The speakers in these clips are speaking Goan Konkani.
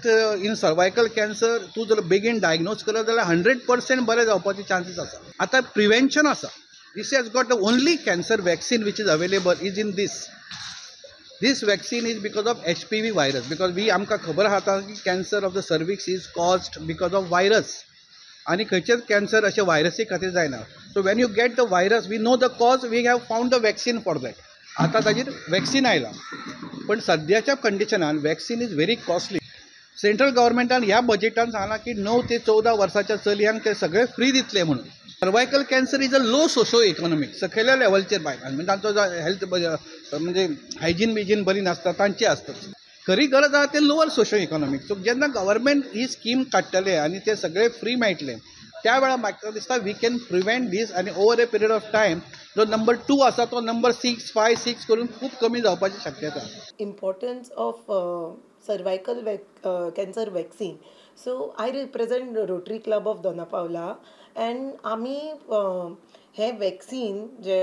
Fact in cervical cancer तूं जर बेगीन डायग्नोज करत जाल्यार 100% बरें जावपाचे चान्सीस आसा. आतां प्रिवेन्शन आसा. This has got the only cancer vaccine which is available is in this. This vaccine is because of HPV virus, because we आमकां खबर आसा की cancer of the cervix is caused because of virus आनी खंयचेच कॅन्सर अशें व्हायरसी खातीर जायना. So when you get the virus, we know the cause, we have found the vaccine for that. आतां ताजेर वॅक्सिन आयलां, पण सद्याच्या कंडिशनान vaccine is very costly. Central गव्हर्मेंटान ह्या बजेटान सांगलां की 9 ते 14 वर्साच्या चलयांक ते सगळे फ्री दितले म्हणून. Cervical cancer is a low socio economic सकयल्या लेवलचेर बायलां, म्हणजे तांचो हेल्थ म्हणजे हायजीन बिजीन बरी नासता तांची आसता. खरी गरज आसा ते लोअर सोशो इकॉनॉमीक. सो जेन्ना गव्हर्मेंट ही स्कीम काडटले आनी ते सगळे फ्री मेळटले त्या वेळार म्हाका दिसता we can prevent these आनी over a period of time जो नंबर 2 आसा तो नंबर 6, 5, 6 करून खूब कमी जावपाची शक्यता. Importance of cervical cancer vaccine. So I represent Rotary Club of Dona Paula and आमी हे वॅक्सिन जे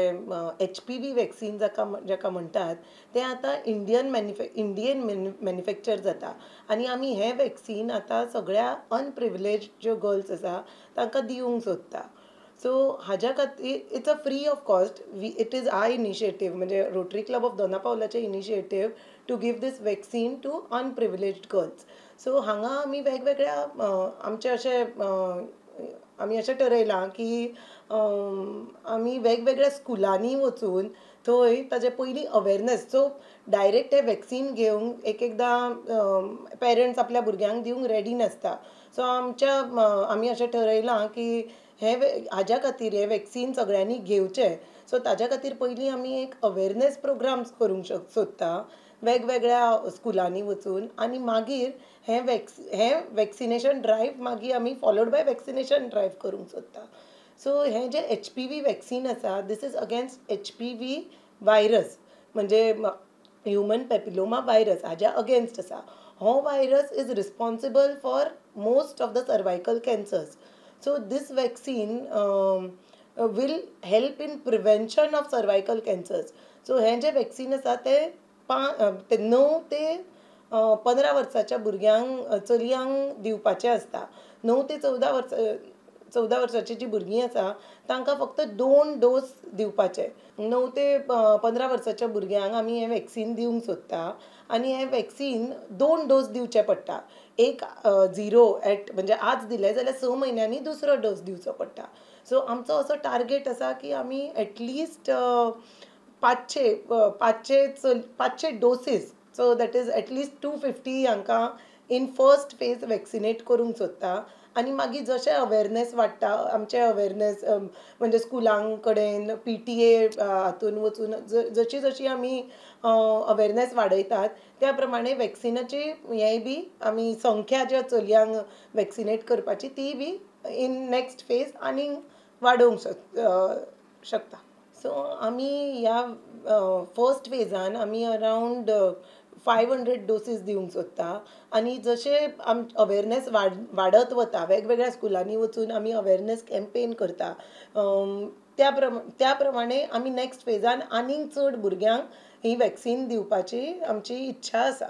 HPV vaccine जाका म्हणटात तें आतां इंडियन मॅन्युफॅक्चर जाता आनी आमी हें वॅक्सिन आतां सगळ्या अनप्रिविलेज ज्यो गर्ल्स आसा तांकां दिवंक सोदता. सो हाज्या खातीर it's a free of cost. It is our initiative, म्हणजे रोटरी क्लब ऑफ दोना पावलाचें initiative to give this vaccine to unprivileged girls. So हांगा आमी वेगवेगळ्या आमचे अशें आमी अशें ठरयलां की आमी वेगवेगळ्या स्कुलांनी वचून थंय ताजे पयलीं अवेरनेस. सो डायरेक्ट हें वॅक्सिन घेवंक एक एकदां पेरंट्स आपल्या भुरग्यांक दिवंक रेडी नासता. सो आमच्या आमी अशें ठरयलां की हें हाज्या खातीर हें वॅक्सिन सगळ्यांनी घेवचें. सो ताज्या खातीर पयलीं आमी एक अवेरनेस प्रोग्राम्स करूंक सोदता वेगवेगळ्या स्कुलांनी वचून आनी मागीर हें वॅक्सिनेशन ड्रायव्ह मागीर आमी फॉलोड बाय वॅक्सिनेशन ड्रायव्ह करूंक सोदता. सो हें जें HPV vaccine आसा this is against HPV virus, म्हणजे ह्युमन पेपिलोमा व्हायरस हाज्या अगेन्स्ट आसा. हो virus is responsible for most of the cervical cancers. So this vaccine will help in prevention of cervical cancers. So हें जें वॅक्सिन आसा तें 9 ते 15 वर्साच्या भुरग्यांक चलयांक दिवपाचें आसता. 9 ते 14 वर्साची जी भुरगीं आसा तांकां फक्त 2 डोस दिवपाचे. 9 ते 15 वर्साच्या भुरग्यांक आमी हें वॅक्सिन दिवंक सोदता आनी हें वॅक्सिन 2 डोस दिवचे पडटा. एक 0 एट म्हणजे आज दिलें जाल्यार 6 म्हयन्यांनी दुसरो डोस दिवचो पडटा. सो आमचो असो टार्गेट आसा की आमी at least 500 doses, so that is at least 250 हांकां इन फर्स्ट फेज वॅक्सिनेट करूंक सोदता. आनी मागीर जशें अवेरनेस वाडटा आमचें अवेरनेस म्हणजे स्कुलां कडेन PTA हातून वचून जशी जशी आमी अवेरनेस वाडयतात त्या प्रमाणे वॅक्सिनाची हें बी आमी संख्या ज्या चलयांक वॅक्सिनेट करपाची ती बी इन नेक्स्ट फेज आनीक वाडोवंक शकता. सो आमी ह्या फर्स्ट फेजान आमी अरावंड 500 डोसीस दिवंक सोदता आनी जशें अवेरनेस वाडत वता वेगवेगळ्या स्कुलांनी वचून आमी अवेरनेस कॅम्पेन करता त्या प्रमाणे आमी नेक्स्ट फेजान आनीक चड भुरग्यांक ही वॅक्सिन दिवपाची आमची इच्छा आसा.